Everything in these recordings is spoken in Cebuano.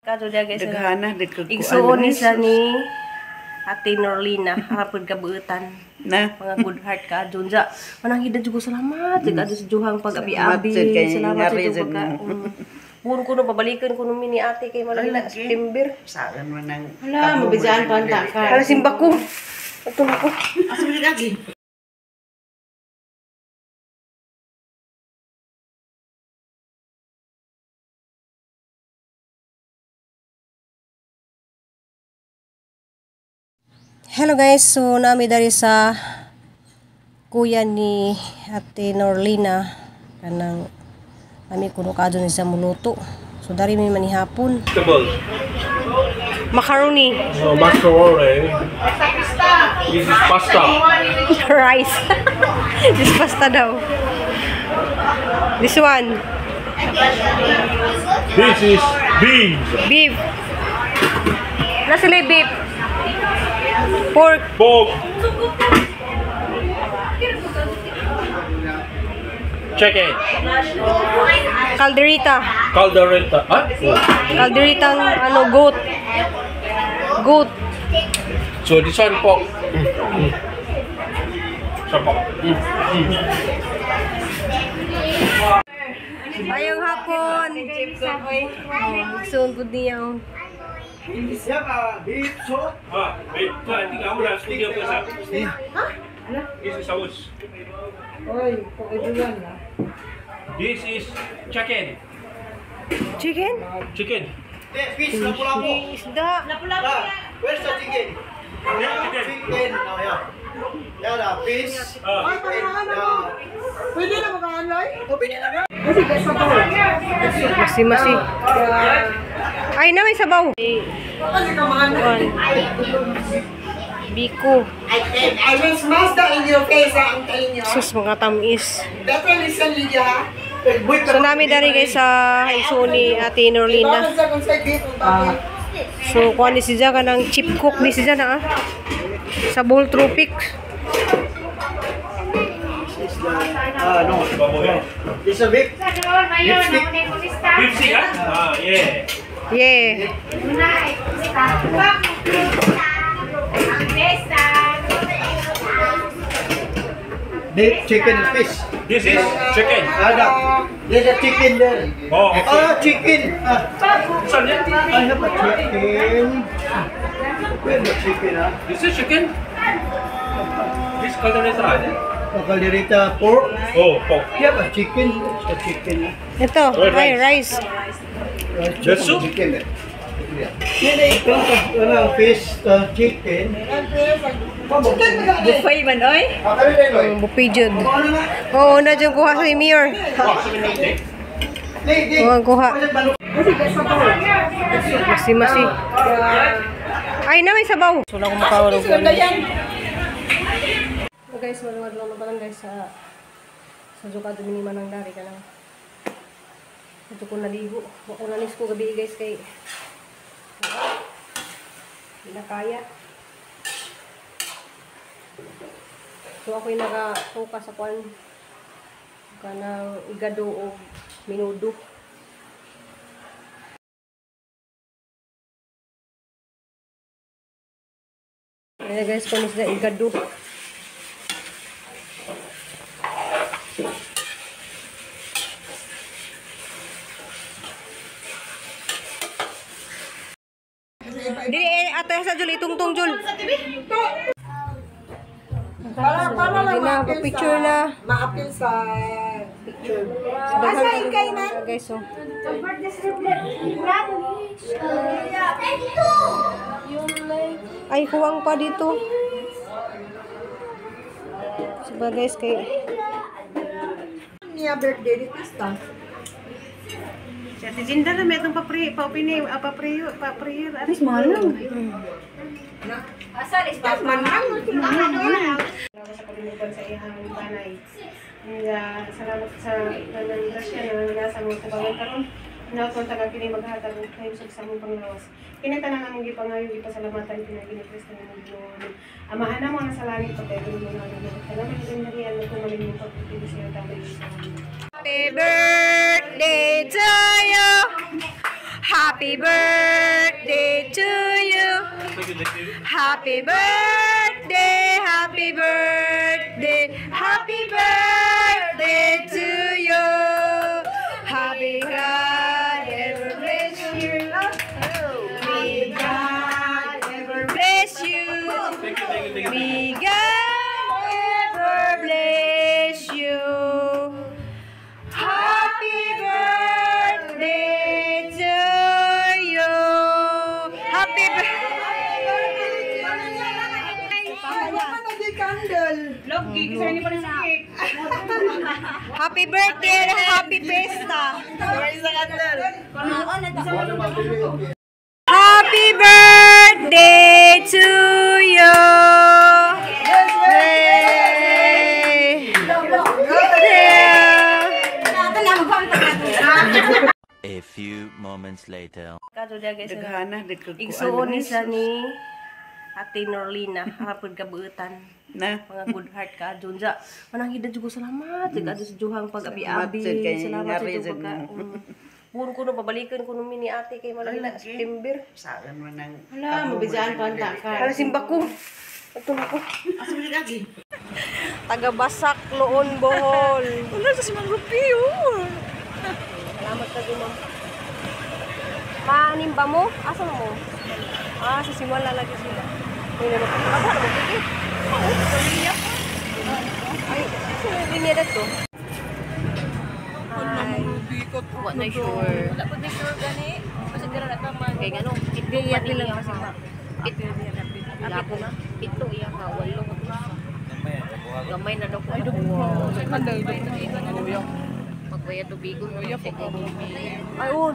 Kato dia guys. Daghana dagkag Igsuon ni sa ni Ate Norlina hapon kabuutan. Na. Mga good heart ka Junja. Manang hida jud ko salamat. Mm. Sa juhang pag-abi-abi. Salamat Salamat sa jud pagka. Puro ko no pabalikan ko no mini ate kay malaki na September. Saan man ang Hala, mabidaan pa anta ka. Hala simba ko. Ato ko. Asa man lagi? Hello guys, so nami dari sa kuya ni Ate Norlina kanang nami kuno kadto ni sa muluto. So dari mi manihapon. Macaroni. Oh, macaroni. This is pasta. Rice. This pasta daw. This one. This is beans. Beef. Nasa sila beef. Pork. Pork. Chicken. Calderita. Caldereta. Huh? Oh. Calderita ang ano, goat. Goat. So this one pork. So pork. Ayong hapon. Oh, soon po niya. Ah, wait. So I think I would have studio first. Huh? This is ours. This is chicken. Chicken? Chicken. Fish, lapu-lapu. Isda. Where's the chicken? Yeah, chicken. Chicken. Oh, yeah. Yeah, the fish. Ah. Chicken. Yeah. Pwede na makaanloy? Masi masi. Ay na may sabaw. One. Biko. I will smash that in your face, ha, ang tayo nyo. Sus, mga tamis. Better listen, Lydia, ha? So nami dari guys sa iso ni Ate Norlina. Bawal sa kung sa beef, ang baboy. So kuha ni siya kanang chip cook ni siya na ah. Sa Bowl Tropics. Ah, no. This is a beef. Beef stick. Beef stick, ah? Ah, yeah. Yeah. Beef, chicken, and fish. This is chicken. Ah, no. There's a chicken there. Oh, okay. Ah, chicken. Ah, This one, yeah? I have a chicken. Where's the chicken, ah? This is chicken. This caldereta, is it? Oh, caldereta pork. Oh, pork. You have a chicken. It's a chicken. ah. Ito, Red ay rice. Rice, The soup? Chicken. Yeah. Yan ay fish, chicken. Buffet man, oy. Ah, kami na yun. Buffet jud. Ano na? Oo, na dyan kuha si Mayor. Di, di. Oo, kuha. Masi masi. Ay na may sabaw. So lang kumakaw og Ganda yan. So guys, maluwad lang na parang guys sa Joka Domini manang dari ka lang. Ito ko naligo. Wa ko nanis ko gabi guys kay hindi na kaya. So ako'y nakatuka sa kwan kanang igado o minudo. Ayan guys, kunis na igado. Dili ate sa Jul itungtong Jul. Para lang na, ma-appeal picture na. Ma-appeal sa picture. Asa ikay man? Guys, oh. Ay, kuwang pa dito. So ba guys, kay Niya birthday ni Krista. Si Ate Jinda na may itong pa-prayer. Mas malang. Manang. Sa kalimutan sa iyang banay. Nga, salamat sa tanan grasya na nasa mga kubangan karon. Naton taga kini maghatag og time sa among panglawas. Kini tanan among gipangayo gipasalamatan kini ni Kristo nga among Ginoo. Amen. Amahan namo nga sa langit patay mo nga nga tanan ang darian mo tumalin mo pagpipili sa iyo tamay sa amin. Happy birthday to you. Happy birthday. Happy birthday, happy birthday, happy birthday to you. Happy God ever bless you. May God ever bless you. Thank you, thank you, thank you. May God ever bless you. Happy birthday to you. Happy birthday. Happy birthday and happy fiesta. Happy birthday to you. Yay. A few moments later. Igsuon ni sa ni Ate Norlina, hapon kabuutan. Na. Mga good heart ka adun ja. Manang hida jud ko salamat jud adto sa juhang pag-abi-abi. Salamat Salamat sa jud juhang pagka. Puro ko no pabalikan ko no ni ate kay malaki na September. Saan man ang Hala, mabidaan pa anta ka. Hala simba ko. Ato ko. Taga Basak Loon Bohol. Wala sa si Mang Rupi, oh. Salamat ka ma'am. Maanim ba mo? Asa mo? Ah, sa Simala lagi sila. May nanonood ka. Asa mo tikit? Oo, sa linya pa. Ay, sa linya na to. Hi. Wala na sure. Wala po na sure gani. Basta dira na tama. Kay ngano, Hindi yapil lang kasi ma. Lapit na. Pito iya ka, walo. Gamay na daw ko. Magbayad tubigon mo sa Ay, oh,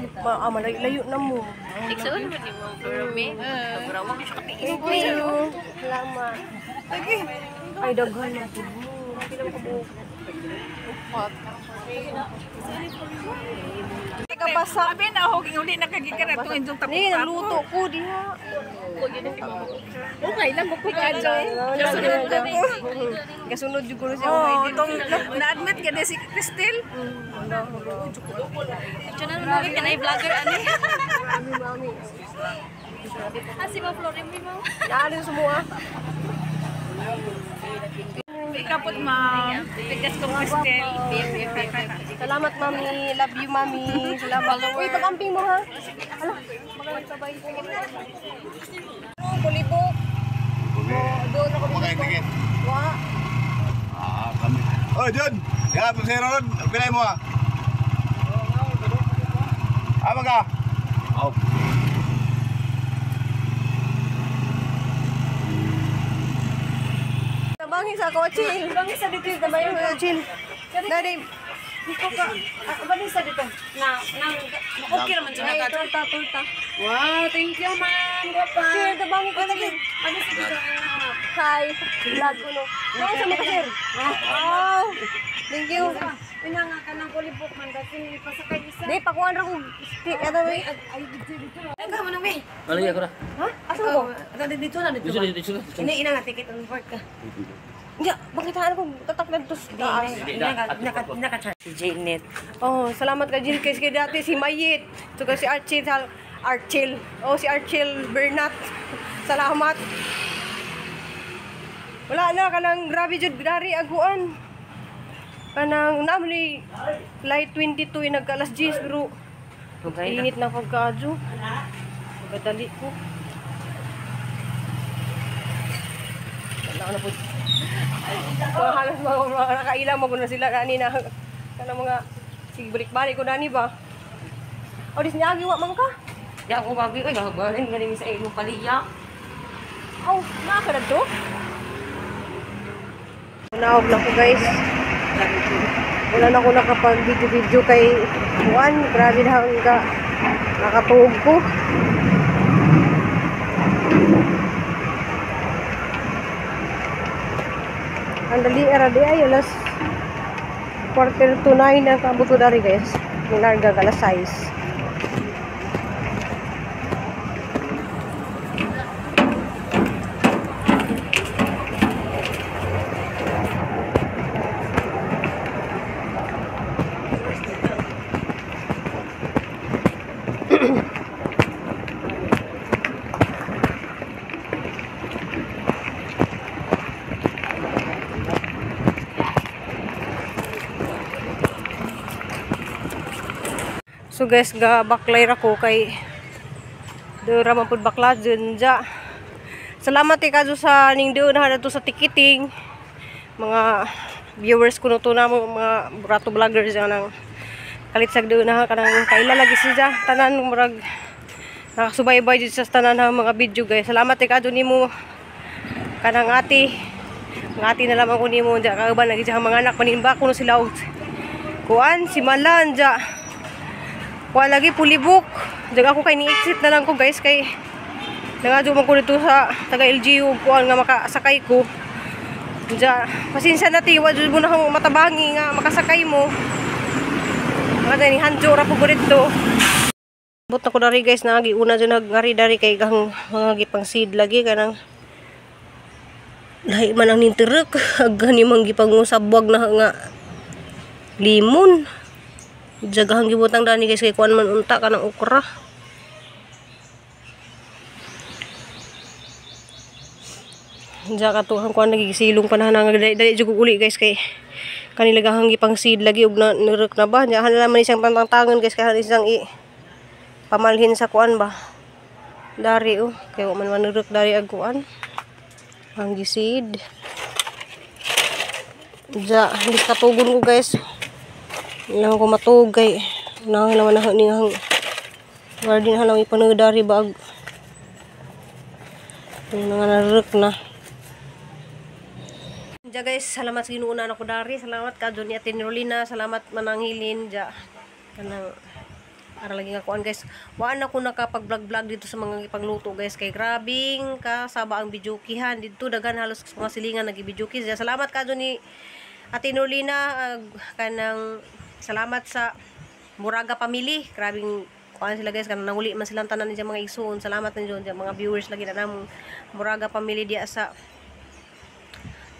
malayo na mo. Iksuon mo ni mo pero me. Sobrang ko siya katiis. Thank you. Salamat. Ay, daghan na po. Pila mo kabuok? Kabasa. Abi na ako uli na kagikan atong injong tapos. Ni, naluto ko diha. Okay lang ko ka joy. Kasunod ko. Kasunod jud ko siya. Oh, tong na-admit ka si Cristel. Channel mo kanay vlogger ani. Mami, mami. Ah, si Ma'am Florin mo. Naalin sumua. Ikapot ma'am. Tigas ko Cristel. Salamat, mami. Love you, mami. Salamat. Uy, pag-amping mo, ha? Ala, magkabay. Kulibok. Doon ako. Kumakain tingin. Wa. Ah, kami. Oh, Jun! Ya, pasero ron. Pilay mo ah. Ah, maga. Oh. Tabangin sa ako, chill. Tabangin sa dito, tabangin sa chill. Dali. Dito ka. Bani sa dito. Na nang okay raman jud Ay, torta, torta. Wow, thank you ma'am. Gwapa. Sir, tabangin ko lagi. Ano sa dito? Hi. Vlog ko no. Ano sa mga sir? Wow. Thank you. Pinanga ka ng kulibok man kasi pasakay isa. Di, pakuan ra ko. Ano ba? Ay, dito dito. Ay, ka mo nang me. Alay ako na. Ha? Asa mo? Dito na dito. Dito, dito, dito. Ina ina nga ticket on board ka. Ya, bakitaan ko tatak na to sa taas. Naka si Janet. Oh, salamat ka Jill kasi kay dati si Mayit. So si Archil, Archil. Oh, si Archil Bernat. Salamat. Wala na kanang grabe jud dari aguan. Kanang namli flight 22 yung nagka alas 10 pero init na pagkaadyo. Magadali ko. Wala na po. Mga halos mga nakailang mo na sila kanina. Kanang mga sige balik-balik ko nani ba. O dis niagi wa man ka. Ya ako bagi oy gagabalin gani sa imong paliya. Aw, naa ka na to? Naog na ko guys. Wala na ko nakapag video-video kay Juan. Grabe na hangga nakatuog ko. Ang dali era di ay alas 8:45 ang kabot ko dari guys. Nilarga alas 6. So guys, ga baklay ra ko kay dira man pud bakla dun ja. Salamat kadyo sa ning doon na to sa ticketing. Mga viewers ko to na mga brato vloggers yan ang kalitsag doon na kanang kaila lagi siya tanan murag nakasubaybay jud sa tanan ha mga video guys. Salamat kadyo nimo kanang ate. Ang ate na lamang ko nimo ja kauban lagi siya mga anak paninba kuno sila og kuan si Malan ja. Kuan lagi pulibok. Diyan ako kay ni-exit na lang ko guys kay nangadyo man ko dito sa taga LGU kuan nga makasakay ko. Diyan pasensya na ti, wa jud mo na akong matabangi nga makasakay mo. Mga ni hanjo ra po ko dito. But ako dari guys na giuna jud nagngari dari kay gang mga gipang seed lagi kanang lahi man ang nintirek ag gani man gipangusabwag na nga limon. Jagahang gibutang dani guys kay kuan man unta kanang okra. Diya katuhang kuan nagisilong pa na dali dali jud uli guys kay kanila gahang gipang seed lagi og na nurek na ba. Nya hala man isang pantangtangon guys kay isang i pamalhin sa kuan ba. Dari oh kay wa man manurek dari ag kuan. Ang giseed. Diya bis katugon ko guys. Ilang ko matug kay nang naman na ni ang garden halang ipanudari bag. Nga narek na. Ja guys, salamat sa Ginoo na ako dari. Salamat ka ni Ate Norlina, salamat mananghilin ja. Kanang ara lagi nga kuan guys. Wa na ko nakapag-vlog-vlog dito sa mga ipangluto guys kay grabing kasaba ang bijukihan didto daghan halos mga silingan nagibijuki. Ja salamat ka ni Ate Norlina, kanang salamat sa Muraga family. Grabing kuan sila guys kanang nanguli man silang tanan niya mga igsuon. Salamat ninyo diyan mga viewers lagi na namong Muraga family diya sa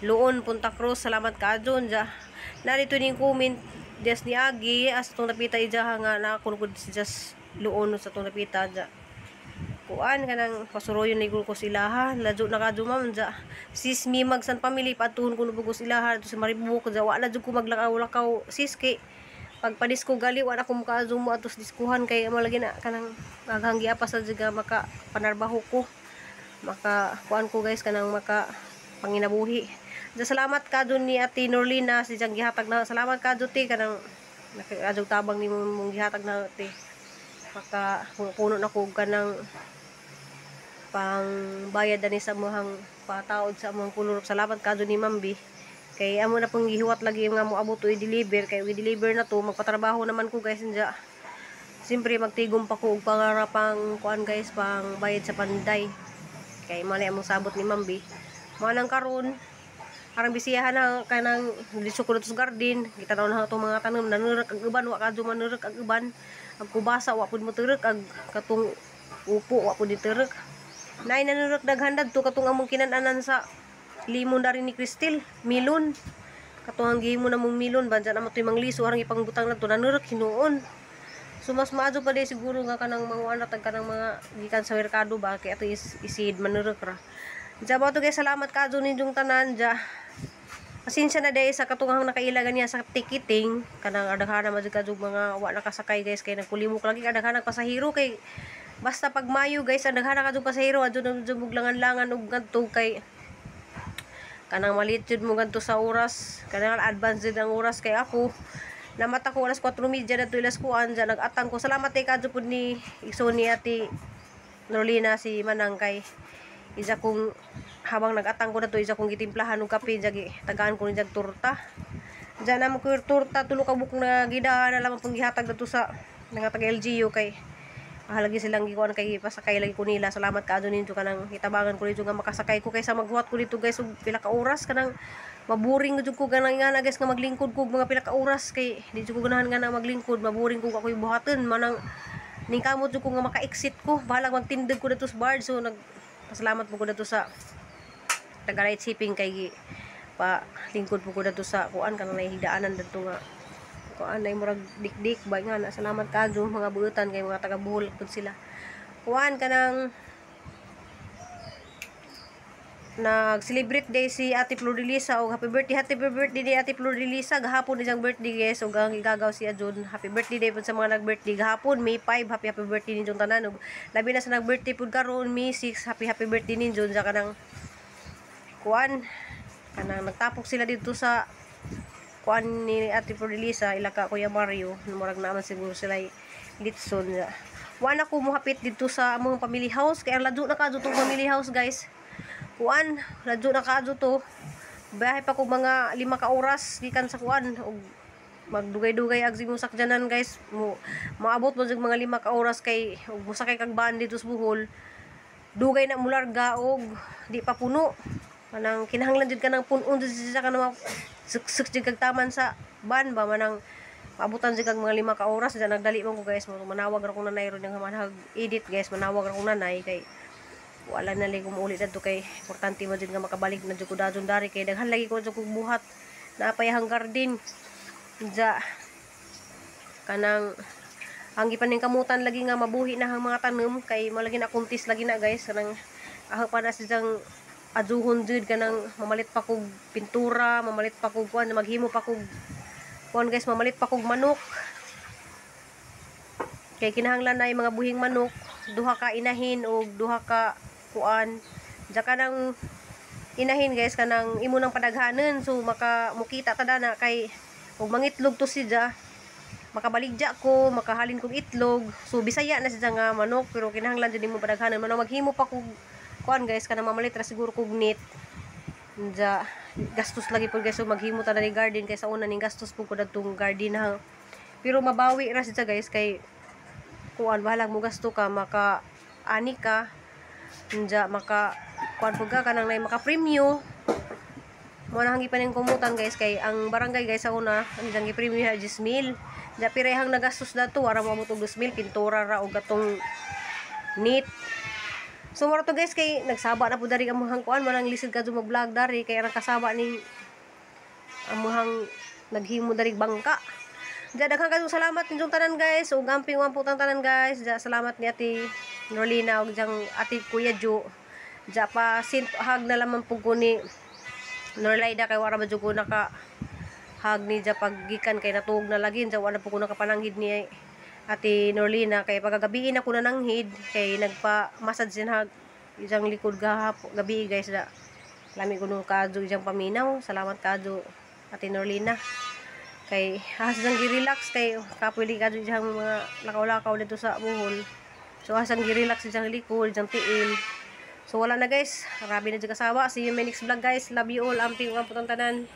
Luon, Punta Cruz. Salamat ka dyan. Narito ning comment des ni Agi as itong napita ija nga nakakunod si Jas Luon sa itong napita dya. Kuan kanang pasuroyon ni ko sila ha. Ladyo na kadyo ma'am dya. Sis Mimag San family patuhon ko nubugos sila ha. Sa Maribuk dya. Wala dyan ko maglakaw-lakaw sis kay pagpadisko gali wala ko makaadyo mo atos diskuhan kay mo lagi na kanang aghang giapa sa dya maka panarbaho ko. Maka kuan ko guys kanang maka panginabuhi. Diya, salamat ka dun ni Ate Norlina si diyang gihatag na. Salamat ka dun ti kanang nakadyo tabang ni mong gihatag na ti. Maka puno na ko kanang pang bayad ani sa muhang pataod sa among kulor. Salamat ka dun ni Mambi. Kay amo na pong gihiwat lagi nga mo abot i-deliver kay i-deliver na to magpatrabaho naman ko guys diya. Siyempre magtigom pa ko og pangarapang kuan guys pang bayad sa panday. Kay mo na among sabot ni Mambi. Mo nang karon arang bisiyahan na kanang dito ko sa garden gitanaw na itong mga tanom nanurak ang uban wa kadyo manurak ang uban ang kubasa wa pud moturek ag katong upo wa pud diterek nay nanurak daghan dadto katong among kinan-anan sa limon dari ni Cristel milon katong ang gihimo namong milon banjan amo toy mangliso arang ipangbutang nadto nanurak hinuon. So mas maadyo pa day siguro nga kanang manguan ra tag kanang mga gikan sa merkado ba kay ato isid manurak ra. Diya ba to guys, salamat ka dun ninyong tanan dya. Pasensya na dahil sa katungahang nakailagan niya sa ticketing. Kanang adaghana man jud kadtong mga wa nakasakay guys kay nagkulimok lagi adaghana pasahero kay basta pag Mayo guys adaghana kadtong pasahero adto na jud langan-langan og ngadto kay kanang malit jud mo ngadto sa oras kanang advance jud ang oras kay ako namata ko alas 4:30 dadto ilas kuan dya nag-atang ko. Salamat kay kadto pud ni igsoon ni Ate Norlina si Manang kay isa kong habang nag-atang ko na to isa kong gitimplahan og kape jagi tagaan ko ni jag torta diyan na mo ko torta tulo ka bukong na gidahan na lamang pong gihatag dadto sa mga taga LGU kay lagi silang gikuan kay pasakay lagi ko nila. Salamat kaadto ninyo kanang gitabangan ko ninyo nga makasakay ko kaysa maghuwat ko dito guys og pila ka oras kanang maboring jud ko ganang nga guys nga maglingkod ko mga pila ka oras kay di jud ko ganahan nga na maglingkod maboring ko ako'y buhaton manang ningkamot jud ko nga maka-exit ko bahalag magtindig ko dito sa bar. So nag pasalamat po ko dito sa taga right shipping kay pa lingkod po ko dito sa kuan kanang nahihigdaanan dito nga kuan ay murag dikdik ba nga na. Salamat kadyo mga buutan kay mga taga Bohol pud sila. Kuan kanang Nag-celebrate day si Ate Flordelisa og happy birthday ni Ate Flordelisa gahapon niyang birthday, guys, ug ang igagaw si Ajun. Happy birthday day pud sa mga nag-birthday gahapon, May 5. Happy happy birthday ninyong tanan ug labi na sa nag-birthday pud karon, May 6. Happy happy birthday ninyo. Sa kanang kuan, kanang nagtapok sila dito sa kuan ni Ate Flordelisa, ila ka Kuya Mario, murag naman siguro sila litson. Wa na ko mohapit dito sa among family house kay ang ladyo na kadto tong family house, guys. Kuan, ladyo na kadto to, biyahe pa ko mga 5 ka oras gikan sa kuan ug magdugay-dugay ag imong sakyanan, guys, mo maabot mo mga 5 ka oras kay ug mosakay kag van dito sa Bohol, dugay na mularga og di pa puno. Manang kinahanglan jud ka ng punon jud siya ka na suksuk jud kag taman sa van ba, manang maabutan jud kag mga 5 ka oras. Diyan nagdali man ko, guys, mo manawag ra kong nanay ron, yung manhag edit, guys, manawag ra kong nanay kay wala na lang umuuli dadto kay importante mo jud nga makabalik na jud ko dadon dari kay daghan lagi ko jud kog buhat naa pa iyang garden. Ja kanang ang gipaningkamutan lagi nga mabuhi na ang mga tanom kay mo lagi na kuntis lagi na, guys, kanang aho pa na siyang aduhon jud, kanang mamalit pa kog pintura, mamalit pa kog kuan, maghimo pa kog kuan, guys, mamalit pa kog manok kay kinahanglan na yung mga buhing manok, duha ka inahin o duha ka kuan. Diya kanang inahin, guys, kanang imo nang padaghanan, so maka mukita ta na kay og mangitlog to siya, makabaligya ko, makahalin kog itlog. So Bisaya na siya nga manok, pero kinahanglan jud nimo padaghanan. Manang maghimo pa kog kuan, guys, kanang mamalit ra siguro kog net. Diya gastos lagi pud, guys, so maghimo ta na ni garden kay sa una ning gastos pud ko dadtong garden ha, pero mabawi ra siya, guys, kay kuan, bahalag mo gasto ka, maka ani ka. Diya maka kuan pud ka, kanang nay maka premyo mo na hangi pa ning kumutan, guys, kay ang barangay, guys, sa una ang diyang gipremyo ha 10,000. Diya pirehang nagastos dato, ara mo og 2,000, pintura ra og katong net. So mura to, guys, kay nagsaba na pud dari ang among kuan, manang lisod ka mag-vlog dari kay arang kasaba ning amuhang naghimo dari bangka. Diya daghan kayong salamat ninyong tanan, guys. Ug amping putang tanan, guys. Diya salamat ni Ate Norlina ug diyang Ate Kuya Jo. Diya pa sint hag na lamang pug ko ni Norlaida kay wara ba jud ko naka hag ni diya paggikan kay natuog na lagi. Diya wala po ko nakapananghid ni Ate Norlina kay pagagabiin ako nananghid kay nagpa massage din hag isang likod gahap gabi, guys. Da lami ko nung kadyo iyang paminaw. Salamat kadyo, Ate Norlina, kay hasang gi-relax kay kapoy li kadyo iyang mga lakaw-lakaw dito sa Bohol. So hasang gi-relax iyang likod, iyang tiil. So wala na, guys, grabe na jud kasawa. See you in my next vlog, guys. Love you all. Amping ang putang tanan.